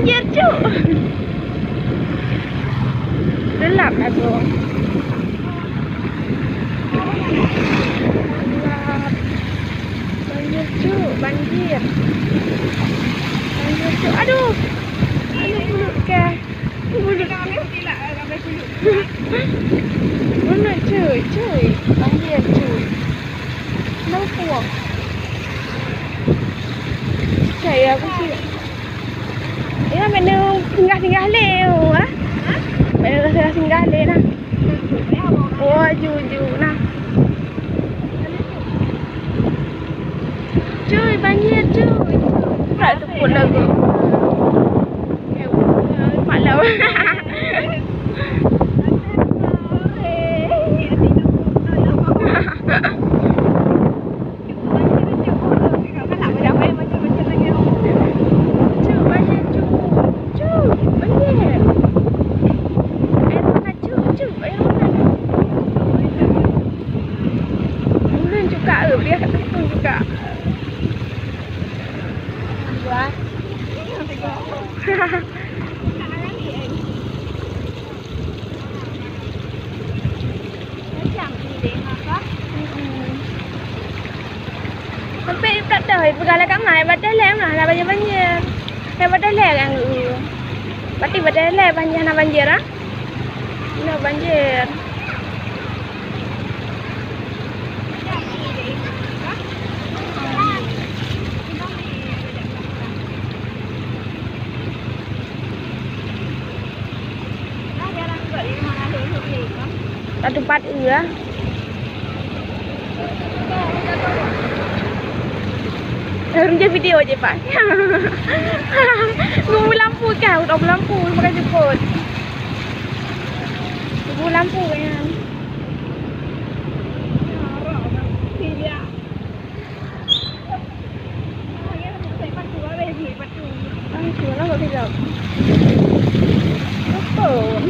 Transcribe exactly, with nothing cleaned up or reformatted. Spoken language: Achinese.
Banjir, cuk. Gelap lagoe. Gelap. Banjir, cuk, banjir. Banjir, cuk. Aduh. Aduh, bulut kah. Bulut. Bulut, cuk, cuk. Banjir, cuk. Kenapa? Cuk, ya, aku sih. Ya, mana singgah-singgah lé, oh, ah? Mana singgah-singgah lé, nah. Oh, ju, ju, nah. Cui, banjir, cui. Tak tepuk lagu. Malam. Cuk, banjir, cuk. Cuk, banjir. Air panas, cuk, cuk, air panas. Ulôn cukak, eh, biar kat situ cukak. Wah. Sampai tak tahu, peugah lagak mah, hai badah lé mah, hana banjir-banjir. Hai badah lé kan, uh. Berarti badah lé banjir, hana banjir, ah? Hana banjir. Satu part dua. Ureueng jeuet video jeuet, Pak. Nunggu lampu kah? Udah lampu, makan jemput. Nunggu lampu kan. Ah, cuba lah buat video. Betul.